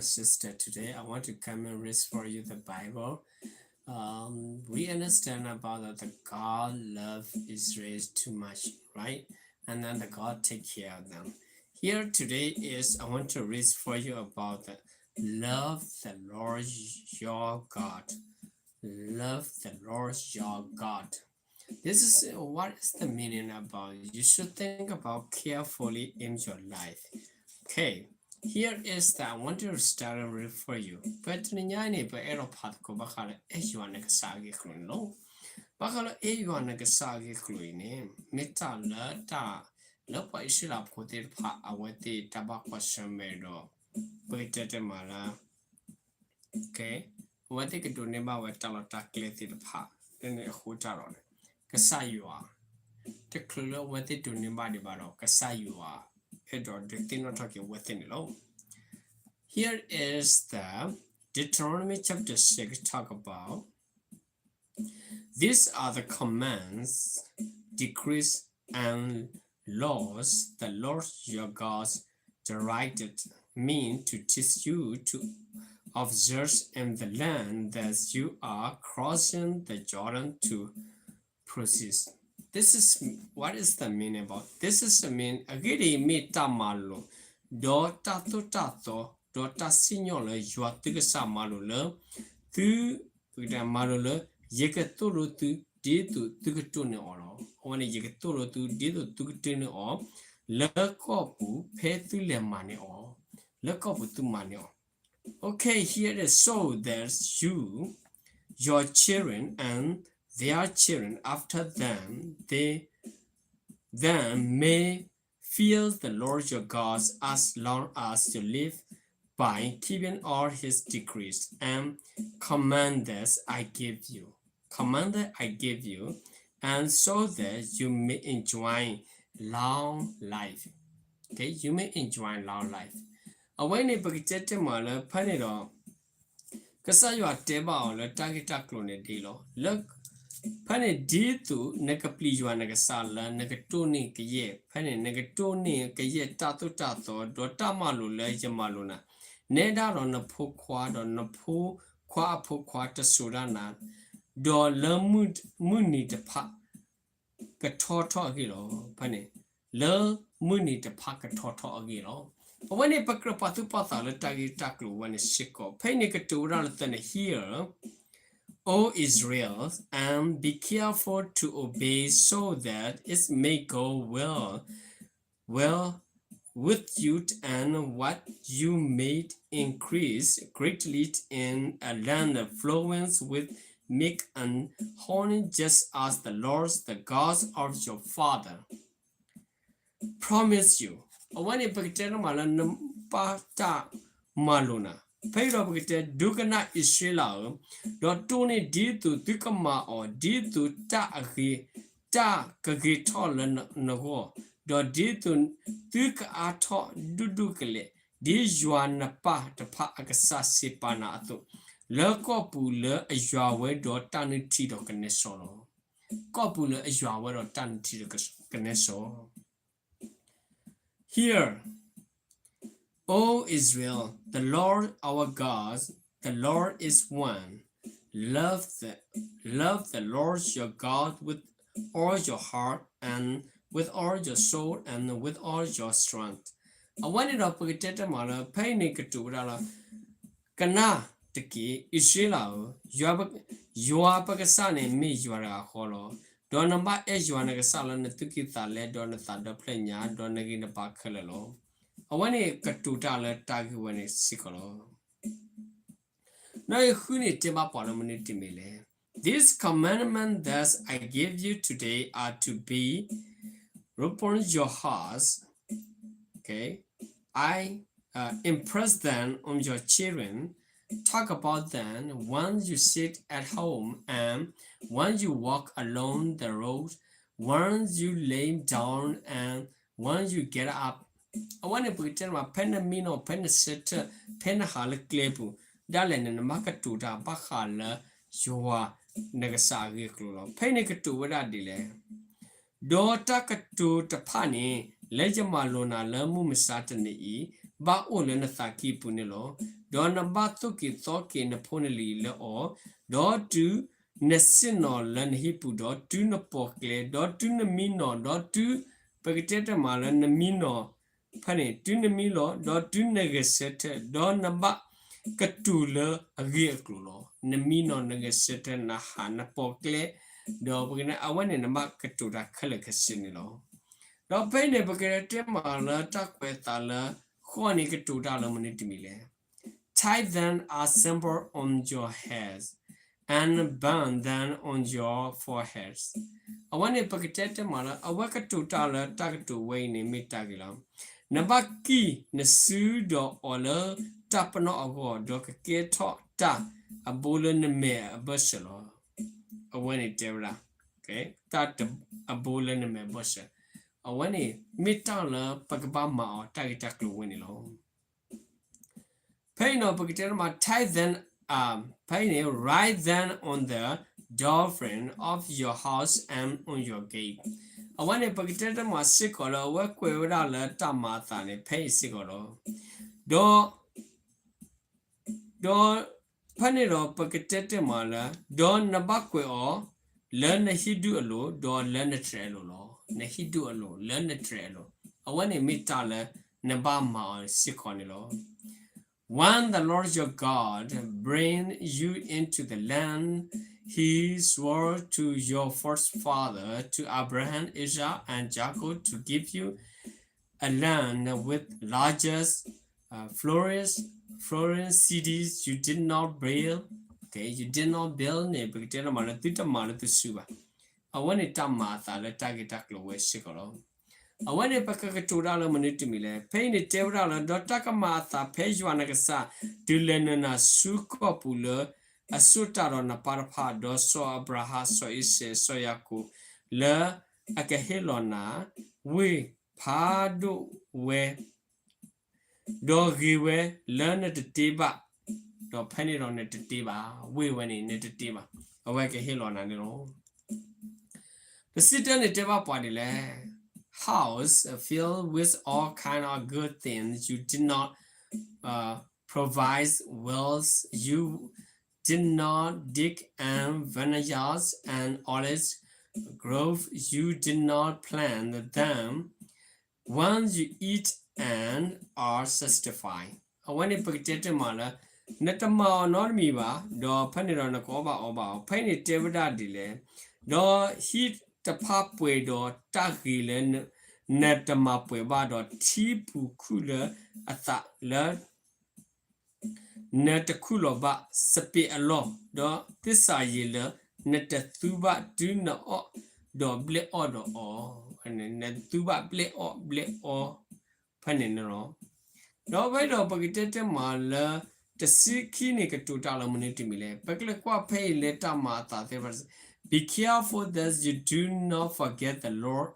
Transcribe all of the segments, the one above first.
sister, today I want to come and read for you the Bible. Um, we understand about that the God love Israel too much, right? And then the God take care of them. Here today is I want to read for you about the love the Lord your God. Love the Lord your God. This is what is the meaning about. You should think about carefully in your life. Okay, here is that I want to start and read for you. ပတနံၤညါအံၤန့ၣ် ပအဲၣ်ဒိးဖးသကိးဘၣ်ဃးလၢအဲၣ်ယွၤနကစၢ်အဂ့ၢ်အကျိၤန့ၣ်လီၤ. ဘၣ်ဃးလၢအဲၣ်ယွၤနကစၢ်အဂ့ၢ်အကျိၤအံၤန့ၣ် မ့ၢ်တၢ်လၢတၢ်လၢပှၤအံၣ်စရ့လးဖိသ့ၣ်တဖၣ် အဝဲသ့ၣ်တၢ်ဘၣ်ကွၢ်ဆၢၣ်မဲာ်ဒီး ပကတဲတဲမးလၢ အဝဲသ့ၣ်ကဒိးန့ၢ်ဘၣ်ဝဲတၢ်လီၢ်တၢ်ကျဲသ့ၣ်တဖၣ် လၢန့ၣ်အဃိတၢ်ဒီးန့ၣ် ကစၢ်ယွၤ တချုးလၢအဝဲသ့ၣ်ဒိးန့ၢ်ဘၣ်ဒံးဘၣ်ဒီး ကစၢ်ယွၤ အဲၣ်ဒိးဒုးသ့ၣ်နီၣ်ထီၣ်က့ၤအဝဲသ့ၣ်န့ၣ်လီၤ. Here is the Deuteronomy chapter six talk about These are the commands, decrees, and laws the Lord your God directed me to teach you to observe in the land that you are crossing the Jordan to possess. This is what is the meaning about. This is the mean. အဂ့ၢ်ဒ်အံၤမ့ၢ်တၢ်မၤလိာ် ဒီးတၢ်သိၣ်တၢ်သီ ဒီးတၢ်စံၣ်ညီၣ်လၢယွၤသုကစၢ်မၤလိာ်လၢ သု ပကတဲမၤလိာ်လၢ ယကသိၣ်လိသု ဒ်သိးသုကတိၢ်န့ၢ်အီၤလီၤ. အဝဲန့ၣ် ယကသိၣ်လိသု ဒ်သိးသုကတိၢ်န့ၢ်အီၤ လၢကီၢ်ပူၤ ဖဲသုလဲၤမၤန့ၢ်အီၤ လၢကီၢ်ပူၤသုမၤန့ၢ်အီၤ Okay, here it is. So that you, your children, and their children after them, they then may fear the Lord your God as long as you live, by keeping all his decrees and commandments I give you, commandments I give you, and so that you may enjoy long life. Okay, you may enjoy long life. အဝဲန့ၣ် ပကတဲတဲမးလၢ ဖဲန့ၣ်ဒီး ကစၢ်ယွၤတဲဘၣ်အီၤလၢတၢ်ဂ့ၢ်တၢ်ကျိၤန့ၣ်ဒ်အံၤလီၤ. လၢ ဖဲန့ၣ်ဒ်သိးနကပျံၤယွၤနကစၢ်လၢနကတိၢ်န့ၢ်ကယဲၢ်, ဖဲန့ၣ်နကတိၢ်န့ၢ်ကယဲၢ်တၢ်သိၣ်တၢ်သီ ဒီးတၢ်မၤလိာ်လၢယမၤလိာ်နၤ, နဲဒၣ်ဒီးနဖိခွါ ဒီးနဖိခွါအဖိခွါတစိၤဒၣ်နၤ, ဒီးလၢမုၢ်နံၤတဖၣ် ကထီထီၣ်အဂ့ၢ်လီၤ. ဖဲန့ၣ် လၢမုၢ်နံၤတဖၣ်ကထီထီၣ်အဂ့ၢ်လီၤ. အဝဲန့ၣ် ပကြၢးပာ်သူၣ်ပာ်သးလၢတၢ်ဂ့ၢ်တၢ်ကျိၤဝဲန့ၣ်စ့ၢ်ကီး. ဖဲအံၤန့ၣ်ကတိၤဝဲဒၣ်လၢသၢန့ၣ် Hear, O Israel, and be careful to obey so that it may go well, well with you, and what you may increase greatly in a land flowing with milk and honey, just as the Lord, the God of your father, promised you. အဝဲန့ၣ် ပကတဲတမးလၢနပၢ်တၢ်မၤလိာ်နၤ, ဖဲအံၤဒီးပကတဲ ဒိကနၣ်အံၣ်စရ့လးဧၢ, ဒီးတိၢ်န့ၢ်ဒ်သိးသုကမၤအီၤ, ဒ်သိးတၢ်အဂ့ၤ, တၢ်ကဂ့ၤထီၣ်လၢနဂီၢ်, ဒီးဒ်သိးသုကအါထီၣ်ဒူၣ်ဒူၣ်ကလဲာ်, ဒ်ယွၤနပၢ်တဖၣ်အကစၢ်စံးပာ်နၤအသိး, လၢကီၢ်ပူၤလၢအယွၤဝဲဒီးတၢ်နုၢ်ထံဒီးကနဲစီလီၤ. ကီၢ်ပူၤလၢအယွၤဝဲဒီးတၢ်နုၢ်ထံဒီးကနဲစီ Hear, O Israel, the Lord our God, the Lord is one. Love the, love the Lord your God with all your heart and with all your soul and with all your strength. အဝဲန့ၣ်ဒီးပကတဲတမးလၢ ဖဲအံၤန့ၣ်ကတိၤဝဲဒၣ်လၢ ကနၣ်တက့ၢ် အံၣ်စရ့လးဧၢ, ယွၤပကစၢ်န့ၣ်မ့ၢ်ယွၤတဂၤဃီလီၤ. ဒီးနဘၣ်အဲၣ်ယွၤနကစၢ်လၢနသူၣ်ကံၢ်သးလဲ ဒီးနသးဒီဖျၢၣ်ညါ ဒီးနဂံၢ်နဘါခဲလၢာ်လီၤ. အဝဲန့ၣ်ကတိၤတၢ်လၢတၢ်ဂ့ၢ်ဝဲန့ၣ်စ့ၢ်ကီးလီၤ. နီၢ်အံၤဃုန့ၣ်တဲဘၣ်ပှၤလၢမနုၤတမံၤလဲၣ်. These commandments that I give you today are to be upon your hearts. Okay. I uh, impress them on your children. Talk about them when you sit at home and when you walk along the road, when you lay down and when you get up. အဝဲန့ၣ်ပကတဲမး ဖဲနမံနီၤ ဖဲနဆၢထၢၣ် ဖဲနဟးလၢကျဲပူၤ ဒၣ်လဲာ်န့ၣ် နမၤကတိၤတၢ်ဘၣ်ဃးလၢ ယွၤနကစၢ်အဂ့ၢ်အကျိၤလီၤ. ဖဲအံၤန့ၣ်ကတိၤဝဲဒၣ်ဒ်လဲၣ်. ဒီးတၢ်ကတိၤတဖၣ်န့ၣ် လၢယမၤလိာ်နၤလၢမုၢ်မဆါတနံၤအံၤ, ဘၣ်အိၣ်လၢနသးကံၢ်ပူၤန့ၣ်လီၤ. ဒီးနဘၣ်သိၣ်က့ၤသီက့ၤနဖိနလံၤလၢအီၤ, ဒီးတုၤနဆ့ၣ်နီၤလၢနဟံၣ်ပူၤ, ဒီးတုၤနပိာ်ကျဲ, ဒီးတုၤနမံနီၤ, ဒီးတုၤ ပကတဲတမးလၢနမံနီၤ ဖဲန့ၣ် တုၤနမံလီၤ, ဒီးတုၤနဂဲၤဆၢထၢၣ်, ဒီးနဘၣ်ကတိၤလၢအဂ့ၢ်အကျိၤလီၤ. နမံနီၤ နဂဲၤဆၢထၢၣ် နဟး နပိာ်ကျဲ, ဒီးပကတဲအဝဲန့ၣ် နဘၣ်ကတိၤတၢ်ခဲလၢာ်ခဲဆ့န့ၣ်လီၤ. ဒီးဖဲအံၤန့ၣ် ပကတဲတမးလၢတၢ်ကွဲးအသးလၢဃိးန့ၣ် ကတိၤတၢ်လၢမနုၤတမံၤလဲၣ်. Tie them as symbols on your hands and bind them on your foreheads. အဝဲန့ၣ် ပကတဲတမးလၢ အဝဲကတိၤတၢ်လၢတၢ်ကတိၤဝဲအံၤန့ၣ် မ့ၢ်တၢ်ဂ့ၤလီၤ. နဘၣ်ကံၣ်နစုဒီးအီၤလၢတၢ်ပနီၣ်အဂီၢ်, ဒီးကကဲထီၣ်တၢ်အဘိလၢနမဲာ်အဘၢၣ်စၢၤလီၤ. အဝဲန့ၣ်တဲဝဲဒၣ် တၢ်အဘိလၢနမဲာ်အဘၢၣ်စၢၤ, အဝဲန့ၣ်မ့ၢ်တၢ်လၢပကဘၣ်မၤအီၤတၢ်ဂ့ၢ်တၢ်ကျိၤဝဲန့ၣ်လီၤ. ဖဲအံၤန့ၣ် ပကတဲတမး tie them, ဖဲအံၤန့ၣ် write them on the doorframe of your house and on your gate. အဝဲန့ၣ် ပကတဲတမးစ့ၢ်ကီးလၢအဝဲကွဲးဝဲဒၣ်လၢတၢ်မၤအသးန့ၣ် ဖဲအံၤစ့ၢ်ကီးလီၤ. ဒီး ဒီးဖဲန့ၣ်ဒီးပကတဲတမးလၢ ဒီးနဘၣ်ကွဲးအီၤ လၢနဟံၣ်ဒူၣ်အလိၤ ဒီးလၢနတြဲၤအလိၤလီၤ. နဟံၣ်ဒူၣ်အလိၤ လၢနတြဲၤအလိၤ, အဝဲန့ၣ်မ့ၢ်တၢ်လၢနဘၣ်မၤအီၤစ့ၢ်ကီးန့ၣ်လီၤ. When the Lord your God bring you into the land he swore to your forefather, to Abraham, Isaac, and Jacob, to give you a land with largest, uh, flourish, flourishing cities you did not build, okay, you did not build န့ၣ် ပကတဲတမးလၢသုတမၤလၢသုစုဘၣ်. အဝဲန့ၣ်တၢ်မၤအသးလၢတၢ်ဂ့ၢ်တၢ်ကျိၤဝဲစ့ၢ်ကီးလီၤ. အဝဲန့ၣ်ပကကတိၤတၢ်လၢမနုၤတမံၤလဲၣ်. ဖဲအံၤန့ၣ်တဲဝဲဒၣ်လၢ ဒီးတၢ်ကမၤအသးဖဲယွၤနကစၢ် တုၤလဲၤနုာ်နၤဆူကီၢ်ပူၤလၢအဆိၣ်တၢ်ဒီးနပၢ်တဖၣ်, ဒီးစီၤအၤဘြၤဟၣ်, စီၤအံၤစဲး, စီၤယၤကိာ် လၢအကဟ့ၣ်လီၤနၤ, ဝ့ၢ်ဖးဒိၣ်ဝဲ ဒီးဂ့ၤဝဲလၢနတတ့ဘၣ်, ဒီးဖဲန့ၣ်ဒီးနတတ့ဘၣ်, ဝ့ၢ်ဝဲန့ၣ်နတတ့ဘၣ်, အဝဲကဟ့ၣ်လီၤနၤန့ၣ်လီၤ. တဆံတၢန့ၣ်တဲဘၣ်ပှၤဒ်လဲၣ်, house filled with all kind of good things you did not, uh, provide, wells you did not dig, and vineyards and olive groves you did not plant them, when you eat and are satisfied. အဝဲန့ၣ်ပကတဲတမးလၢ နတမၤအီၤနီတမံၤဘၣ်, ဒီးဖဲန့ၣ်ဒီးနကအီၣ်ဘၣ်အီဘၣ်အီၤ, ဖဲအံၤန့ၣ်တဲဝဲဒၣ်ဒ်လဲၣ်, ဒီးဟံၣ်တဖၣ်ပှဲၤဒီးတၢ်ဂ့ၤလၢနတမၤပှဲၤဘၣ်, ဒီးထံပူၤခုၣ်လၢအသးလၢ နတခူၣ်လီၤဘၣ်, စပံးအလီၢ်, ဒီးသ့ၣ်စၤယံၤလၢနတသူဘၣ်, တုၤနအီၣ်ဒီးဘျဲၣ်အီၣ်ဒီးအီၤ, နသူဘၣ်ဘျဲၣ်အီၣ်ဘျဲၣ်အီ, ဖဲန့ၣ်န့ၣ်လီၤ. ဒီးဖဲဒီးပကတဲတမးလၢ တဆံခံန့ၣ်ကတိၤတၢ်လၢမနုၤတမံၤလဲၣ်. ပကလဲၤကွၢ်ဖဲအံၤလၢတၢ်မၤအသးသ့ၣ်တဖၣ်, Be careful that you do not forget the Lord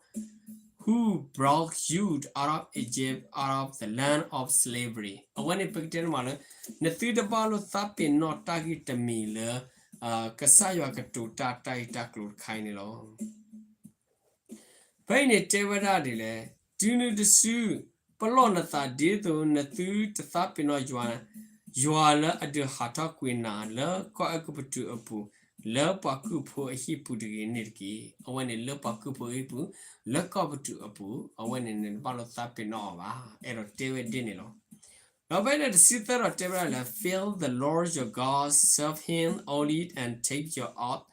who brought you out of Egypt, out of the land of slavery. အဝဲန့ၣ်ပကတဲတမးလၢ နသုတဘၣ်လိၣ်သးပ့ၤနီၣ်တၢ်ဂ့ၢ်တမံၤလၢ ကစၢ်ယွၤကတိၤတၢ်တၢ်ဂ့ၢ်တၢ်ကျိၤတခါအံၤန့ၣ်လီၤ. ဖဲအံၤန့ၣ်တဲဝဲဒၣ်ဒ်လဲၣ်, တုၤနုၤတစု ပလီၢ်နသးဒ်သိးနသုတသးပ့ၤနီၣ်ယွၤ, ယွၤလၢအဒုးဟးထီၣ်ကွံာ်နၤလၢကီၢ်အဲၤကူပတူးအပူၤ, လၢပှၤကုၢ်ဖိအဟံၣ်ပူၤတဂ့ၤန့ၣ်တက့ၢ်. အဝဲန့ၣ်လၢပှၤကုၢ်ဖိအဟံၣ်ပူၤ, လၢကီၢ်ပတူးအပူၤ, အဝဲန့ၣ်နတဘၣ်လိၣ်သးပ့ၤနီၣ်အီၤဘၣ်. အဲၣ်ဒိးတဲဝဲဒ်န့ၣ်လီၤ. ဒီးဖဲန့ၣ်တဆံသၢဒီးတဲဝဲဒၣ်လၢ Fear the Lord your God, serve him only and take your oath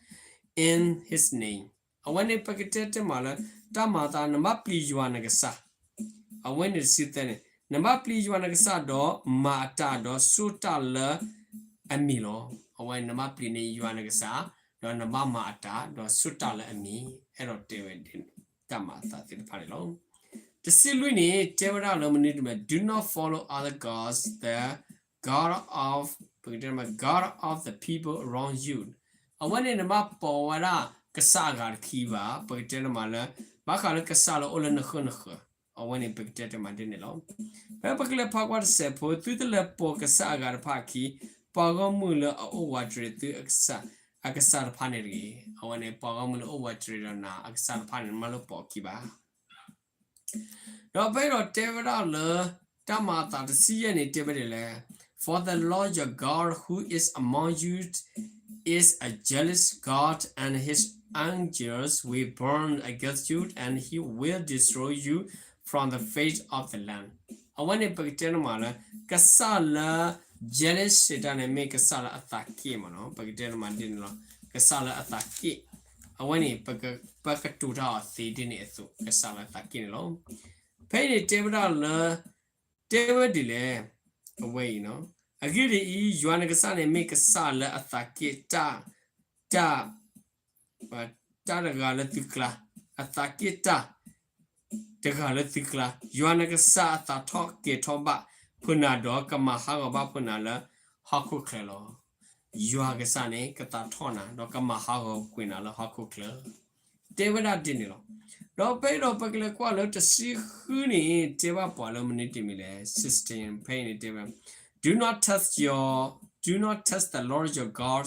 in his name. အဝဲန့ၣ်ပကတဲတမးလၢ တၢ်မၤအသး နဘၣ်ပျံၤယွၤနကစၢ်, အဝဲန့ၣ်တဆံသၢန့ၣ် နဘၣ်ပျံၤယွၤနကစၢ်ဒီးမၤအတၢ်ဒီးဆိၣ်တၢ်လၢအမံၤလီၤ. အဝဲနဘၣ်ပျံၤန့ၢ်ယွၤနကစၢ်, ဒီးနဘၣ်မၤအတၢ်ဒီးဆိၣ်တၢ်လၢအမံၤ, အဲၣ်ဒိးတဲဝဲဒ်န့ၣ် တၢ်မၤအသးသ့ၣ်တဖၣ်န့ၣ်လီၤ. တဆံလွံၢ်န့ၣ် တဲဝဲဒၣ်လၢမနုၤတမံၤ, Do not follow other gods, the god of, ပကတဲမး god of the people around you. အဝဲန့ၣ်နဘၣ်ပိာ်ဝဲဒၣ်ကစၢ်အဂၤတခံဘၣ်, ပကတဲတမးလၢ ဘၣ်ဃးလၢကစၢ်လၢအိၣ်လၢနဃၢၤနဃၢၤ, အဝဲန့ၣ်ပကတဲတမးဒ်န့ၣ်လီၤ. ဖဲပကလဲၤဖးကွၢ်တစဲးဖိ, သုတလဲၤပိာ်ကစၢ်အဂၤတဖၣ်အခံ, ပှၤဂီၢ်မုၢ်လၢအအိၣ်ဝးတရံးသုအကစၢ်တဖၣ်န့ၣ်တဂ့ၤ. အဝဲန့ၣ်ပှၤဂီၢ်မုၢ်လၢအိၣ်ဝးတရံးဒီးနၤအကစၢ်တဖၣ်န့ၣ် နဘၣ်လိၣ်ပိာ်အခံဘၣ်. ဒီးဖဲဒီးတဲဝဲဒၣ်လၢ တၢ်မၤအသးတဆံယဲၢ်န့ၣ် တဲဝဲဒ်လဲၣ်, For the Lord your God who is among you is a jealous God, and his anger will burn against you, and he will destroy you from the face of the land. အဝဲန့ၣ်ပကတဲတမးလၢ ကစၢ်လၢ jealous စံးတၢ်န့ၣ် မ့ၢ်ကစၢ်လၢအသးက့ၣ်မးနီၤ, ပကတဲတမးဒ်န့ၣ်လီၤ. ကစၢ်လၢအသးက့ၣ်, အဝဲန့ၣ် ပကတိၤတၢ်အီၤသ့ဒ်န့ၣ်အသိး ကစၢ်လၢအသးက့ၣ်န့ၣ်လီၤ. ဖဲအံၤန့ၣ်တဲဝဲဒၣ်လၢ တဲဝဲဒ်လဲၣ်, အဝဲအံၤ, အဂ့ၢ်ဒ်အံၤ, ယွၤနကစၢ်န့ၣ် မ့ၢ်ကစၢ်လၢအသးက့ၣ်တၢ်, တၢ်, တၢ်တဂၤလၢသုကျါ, အသးက့ၣ်တၢ်တဂၤလၢသုကျါ, ယွၤနကစၢ်အသးထီၣ်ကဲၤထီၣ်ဘၣ်ဖုးနၤဒီး ကမၤဟးဂီၤဘၣ်ဖုးနၤလၢဟီၣ်ခိၣ်ချၢလီၤ. ယွၤကစၢ်န့ၣ် ကသးထီၣ်နၤ ဒီးကမၤဟးဂီၤကွံာ်နၤလၢဟီၣ်ခိၣ်ချၢ တဲဝဲဒၣ်ဒ်န့ၣ်လီၤ. ဒီးဖဲအံၤဒီးပကလဲၤကွၢ်လၢတဆံဃုန့ၣ် တဲဘၣ်ပှၤလၢမနုၤတမံၤလဲၣ်, sixteen ဖဲအံၤန့ၣ်တဲဝဲ, Do not test your, do not test the Lord your God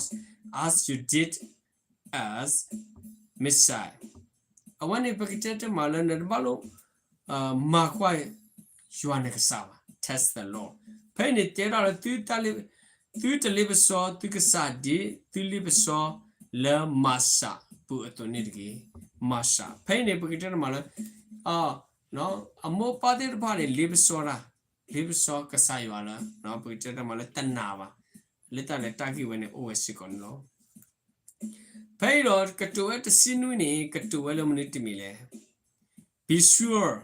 as you did at Massa. အဝဲန့ၣ်ပကတဲတမးလၢနတဘၣ်လိၣ် မၤကွၢ်ယွၤနကစၢ်ဘၣ်, test the Lord. ဖဲအံၤန့ၣ်တဲဒၣ်လၢ သုတလ့ပစီသုကစၢ်ဒ်သုလ့ပစီလၢမၤစးပူၤအသိးန့ၣ်တဂ့ၤ. မၤစး ဖဲအံၤန့ၣ် ပကတဲတမးလၢ အမိၢ်ပၢ်သ့ၣ်တဖၣ်န့ၣ် လ့ပစီတၢ်, လ့ပစီကစၢ်ယွၤလၢ ပကတဲတမးလၢတနာ်ဘၣ်, လၢတၢ်လဲၤတၢ်ဂ့ၢ်ဝဲန့ၣ်အိၣ်ဝဲစ့ၢ်ကီးန့ၣ်လီၤ. ဖဲအံၤဒီးကတိၤဝဲတဆံနွံန့ၣ် ကတိၤဝဲလၢမနုၤတမံၤလဲၣ်. Be sure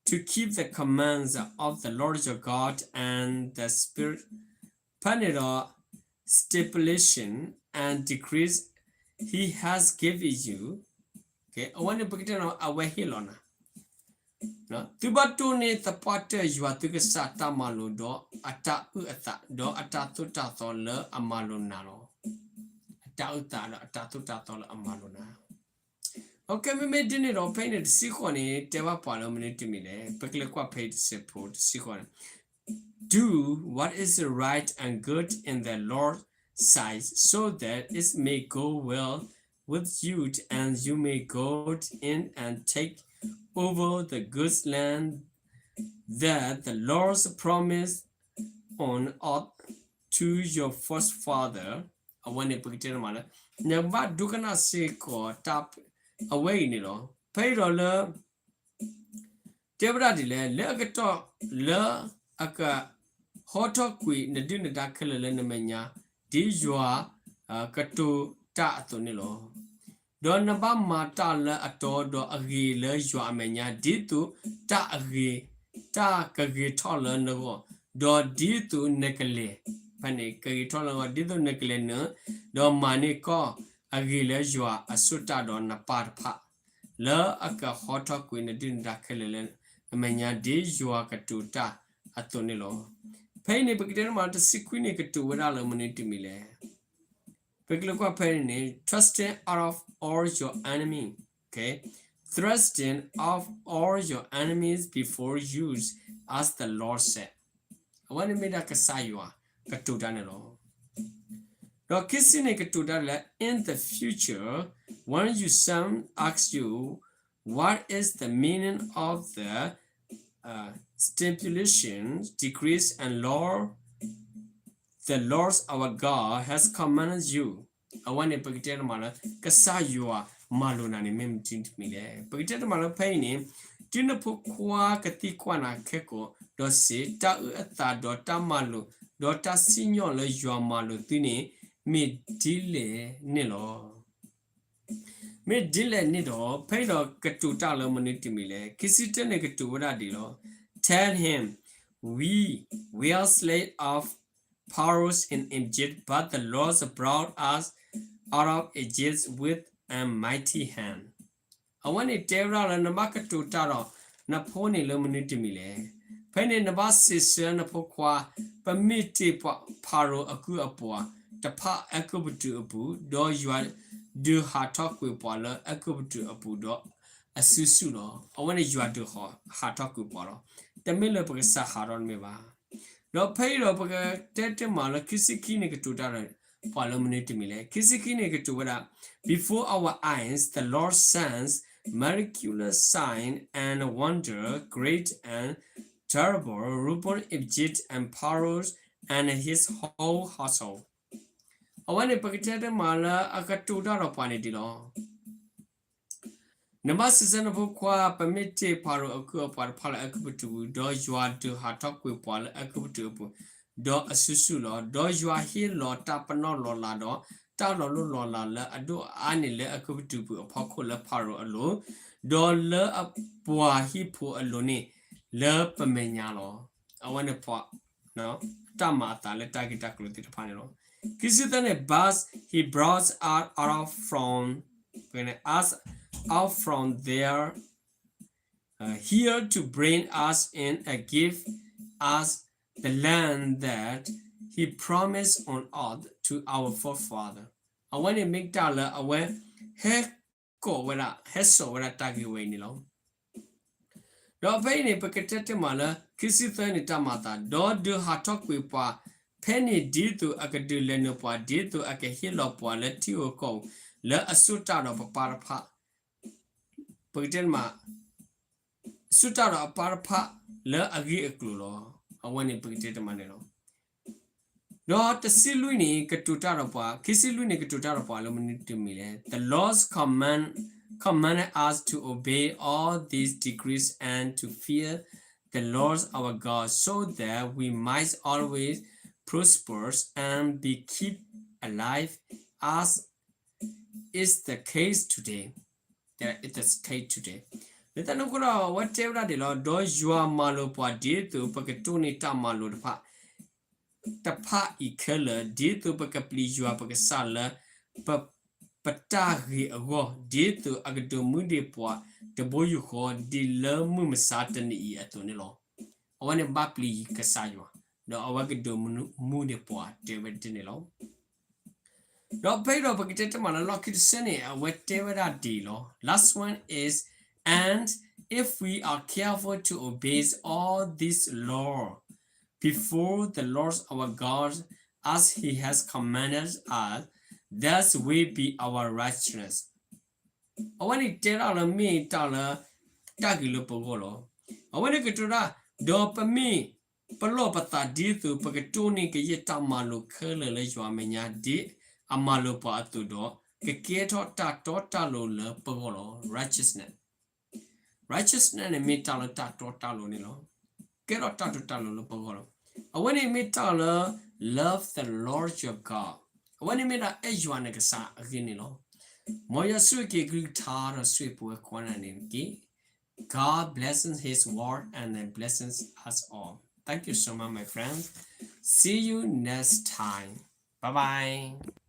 to keep the commands of the Lord your God and the spirit, ဖဲန့ၣ်ဒီး stipulation and decrees he has given you. အဝဲန့ၣ်ပကတဲနီၤ အဝဲဟ့ၣ်လီၤနၤ သုဘၣ်တိၢ်န့ၢ်သပှၢ်တၢၢ်ယွၤသုကစၢ်တၢ်မၤလိာ်ဒီးအတၢ်အုၣ်အသး ဒီးအတၢ်သိၣ်တၢ်သီလၢအမၤလိာ်နၤလီၤ. အတၢ်အုၣ်သးဒီးအတၢ်သိၣ်တၢ်သီလၢအမၤလိာ်နၤ. မ့မ့ၢ်ဒ်န့ၣ်ဒီး ဖဲအံၤန့ၣ်တဆံဃိးန့ၣ် တဲဘၣ်ပှၤလၢမနုၤတမံၤလဲၣ်. ပကလဲၤကွၢ်ဖဲအံၤတစဲးဖိတဆံဃိးန့ၣ် Do what is right and good in the Lord's sight, so that it may go well with you, and you may go in and take over the good land that the Lord promised on oath to your forefather. အဝဲန့ၣ်ပကတဲတမးလၢ နဘၣ်ဒိကနၣ်စ့ၢ်ကီးတၢ် အဝဲအံၤန့ၣ်လီၤ. ဖဲအံၤဒီးလၢ တဲဝဲဒၣ်ဒ်လဲၣ်, လၢအကတီၢ်လၢအကဟီထီၣ်ကွံာ်နဒုၣ်နဒါခဲလၢာ်လၢနမဲာ်ညါ ဒ်ယွၤကတိၤတၢ်အသိးန့ၣ်လီၤ. ဒီးနဘၣ်မၤတၢ်လၢအတီဒီးအဂ့ၤလၢယွၤအမဲာ်ညါ ဒ်သိးတၢ်အဂ့ၤ, တၢ်ကဂ့ၤထီၣ်လၢနဂီၢ်, ဒီးဒ်သိးနကလဲၤ, ဖဲန့ၣ်ကဂ့ၤထီၣ်လၢနဂီၢ် ဒ်သိးနကလဲၤနုာ်, ဒီးမၤန့ၢ်ကီၢ်အဂ့ၤလၢယွၤအဆိၣ်တၢ်ဒီးနပၢ်တဖၣ် လၢအကဟီထီၣ်ကွံာ်နဒုၣ်နဒါခဲလၢာ်လၢအမဲာ်ညါ ဒ်ယွၤကတိၤတၢ်အသိးန့ၣ်လီၤ. ဖဲအံၤန့ၣ် ပကတဲတမးလၢတဆံခွံန့ၣ် ကတိၤဝဲဒၣ်လၢမနုၤတမံၤလဲၣ်. ပကလဲၤကွၢ်ဖဲအံၤန့ၣ် thrusting out of all your enemy, okay, thrusting out all your enemies before you as the Lord said. အဝဲန့ၣ်မ့ၢ်ဒၣ်ကစၢ်ယွၤကတိၤတၢ်န့ၣ်လီၤ. ဒီးခံဆံန့ၣ်ကတိၤတၢ်လၢ in the future, when your son asks you, what is the meaning of the uh, stipulations, decrees, and law the Lord our God has commanded you. အဝဲန့ၣ် ပကတဲတမးလၢ ကစၢ်ယွၤမၤလိာ်နၤန့ၣ် မ့ၢ်မနုၤတမံၤလဲၣ်. ပကတဲတမးလၢဖဲအံၤန့ၣ် တုၤနဖိခွါကသံကွၢ်နၤခဲကိာ် ဒီးစံး, တၢ်အုၣ်အသးဒီးတၢ်မၤလိာ် ဒီးတၢ်စံၣ်ညီၣ်လၢယွၤမၤလိာ်သုန့ၣ် မ့ၢ်ဒ်လဲၣ်န့ၣ်လီၤ. မ့ၢ်ဒ်လဲၣ်န့ၣ်ဒီး ဖဲအံၤဒီးကတိၤတၢ်လၢမနုၤတမံၤလဲၣ်. ခံဆံတၢန့ၣ်ကတိၤဝဲဒၣ်ဒ်လီၤ. Tell him, we were slaves of Pharaoh in Egypt, but the Lord brought us out of Egypt with a mighty hand. အဝဲန့ၣ်တဲဝဲဒၣ်လၢနဘၣ်ကတိၤတၢ်ဒီး နဖိန့ၣ်လၢမနုၤတမံၤလဲၣ်. ဖဲန့ၣ်နဘၣ်စံးဆၢနဖိခွါ, ပမ့ၢ်တ့ၢ်ဖၤရိၤအကုၢ်အပှၤတဖၣ်အဲၤကူပတူးအပူၤ, ဒီးယွၤဒုးဟးထီၣ်ကွံာ်ပှၤလၢအဲၤကူပတူးအပူၤဒီးအစုဆူၣ်လီၤ. အဝဲန့ၣ်ယွၤဒုးဟးထီၣ်ကွံာ်ပှၤလီၤ. တမ့ၢ်လၢပကစၢ်ဟးထီၣ်တမ့ၢ်ဘၣ်. ဒီးဖဲအံၤဒီးပကတဲတ့ၢ်မးလၢခံဆံခံန့ၣ် ကတိၤတၢ်ဒီးပှၤလၢမနုၤတမံၤလဲၣ်. ခံဆံခံန့ၣ်ကတိၤဝဲဒၣ်, Before our eyes the Lord sends miraculous sign and wonder great and terrible rule Egypt and Pharaoh and his whole household. အဝဲန့ၣ် ပကတဲတမးလၢအကတိၤတၢ်ဒီးပှၤန့ၣ်ဒ်လီၤ. နဘၣ်စံးဆၢနဖိခွါ, ပမ့ၢ်တ့ၢ်ဖၤရိၤအကုၢ်အပှၤတဖၣ်လၢအကပတုာ်ပူၤ, ဒီးယွၤဒုးဟးထီၣ်ကွံာ်ပှၤလၢအကပတုာ်အပူၤ, ဒီးအစုဆူၣ်လီၤ. ဒီးယွၤဟ့ၣ်လီၤတၢ်ပနီၣ်လီၤလးဒီး တၢ်လီၤလိၢ်လီၤလးလၢအဒိၣ်အအါန့ၣ် လၢအကပတုာ်ပူၤအဖီခိၣ်လၢဖၤရိၤအလိၤ, ဒီးလၢအပှၤဟံၣ်ဖိအလိၤန့ၣ် လၢပမဲာ်ညါလီၤ. အဝဲန့ၣ် တၢ်မၤအသးလၢတၢ်ဂ့ၢ်တၢ်ကျိၤသ့ၣ်တဖၣ်န့ၣ်လီၤ. ခံဆံသၢန့ၣ် but he brought us out from, us out from there, uh, here to bring us in and give us the land that he promised on oath to our forefather. အဝဲန့ၣ်မ့ၢ်တၢ်လၢအဝဲဟဲ ကိးဝဲဒၣ် ဟဲစိာ်ဝဲဒၣ်တၢ်ဂ့ၢ်ဝဲအံၤန့ၣ်လီၤ. ဒီးဖဲအံၤန့ၣ် ပကတဲတ့ၢ်မးလၢ ခံဆံသၢန့ၣ်တၢ်မၤအသး, ဒီးဒုးဟးထီၣ်ကွံာ်ပှၤဖဲန့ၣ် ဒ်သိးအကဒုးလဲၤနုာ်ပှၤ, ဒ်သိးအကဟ့ၣ်လီၤပှၤလၢထံဧိၤကီၢ်ဧိၤ လၢအဆိၣ်တၢ်ဒီးပပၢ်တဖၣ်, ပကတဲတ့ၢ်မး ဆိၣ်တၢ်ဒီးအပၢ်တဖၣ်လၢအဂ့ၢ်အကျိၤလီၤ. အဝဲန့ၣ်ပကတဲတ့ၢ်မးန့ၣ်လီၤ. ဒီးတဆံလွံၢ်န့ၣ် ကတိၤတၢ်ဒီးပှၤ, ခံဆံလွံၢ်န့ၣ် ကတိၤတၢ်ဒီးပှၤလၢမနုၤတမံၤလဲၣ်. The Lord command, commanded us to obey all these decrees and to fear the Lord our God, so that we might always prosper and be kept alive, as is the case today. That is the case today. လၢတၢ်န့ၣ်အဃိဒီး အဝဲတဲဝဲဒၣ်ဒ်လီၤ, ဒီးယွၤမၤလိာ်ပှၤဒ်သိးပကတိၢ်န့ၢ်တၢ်မၤလိာ်တဖၣ် တဖၣ်အံၤခဲလၢာ်, ဒ်သိးပကပျံၤယွၤပကစၢ်လၢ ပ, ပတၢ်ဂ့ၤအဂီၢ်, ဒ်သိးအကဒုးမူဒံးပှၤတဘိယူၢ်ဃီ ဒ်လၢမုၢ်မဆါတနံၤအံၤအသိးန့ၣ်လီၤ. အဝဲန့ၣ်ဘၣ်ပျံၤကစၢ်ယွၤ, ဒီးအဝဲကဒုးမူဒံးပှၤတဲဝဲဒ်န့ၣ်လီၤ. ဒီးဖဲအံၤဒီးပကတဲတ့ၢ်မးလၢလီၢ်ခံတဆၢန့ၣ် အဝဲတဲဝဲဒၣ်ဒ်အံၤလီၤ. Last one is, and if we are careful to obey all this law before the Lord our God, as he has commanded us, that will be our righteousness. အဝဲန့ၣ်တဲဒၣ်လၢမ့ၢ်တၢ်လၢ တၢ်ဂ့ၤလၢပဂီၢ်လီၤ. အဝဲန့ၣ်ကတိၤတၢ်, ဒီးပမ့ၢ်ပလီၢ်ပသးဒ်သိး ပကတိၢ်န့ၢ်ကယဲၢ်တၢ်မၤလိာ်ခဲလၢာ်လၢယွၤအမဲာ်ညါ ဒ်အမၤလိာ်ပှၤအသိးဒီး, ကကဲထီၣ်တၢ်တီတၢ်လိၤလၢပဂီၢ်လီၤ. Righteousness, righteousness န့ၣ်မ့ၢ်တၢ်လၢတၢ်တီတၢ်လိၤန့ၣ်လီၤ. ကဲထီၣ်တၢ်တီတၢ်လိၤလၢပဂီၢ်လီၤ. အဝဲန့ၣ်မ့ၢ်တၢ်လၢ love the Lord your God, အဝဲန့ၣ်မ့ၢ်ဒၣ်အဲၣ်ယွၤနကစၢ်အဂ့ၢ်န့ၣ်လီၤ. မ်ယွၤဆိၣ်ဂ့ၤက့ၤအကလုၢ်ကထါဒီးဆိၣ်ဂ့ၤပဝဲကိးဂၤဒဲးန့ၣ်တက့ၢ်. God blesses his word and then blesses us all. Thank you so much, my friend. See you next time. Bye bye.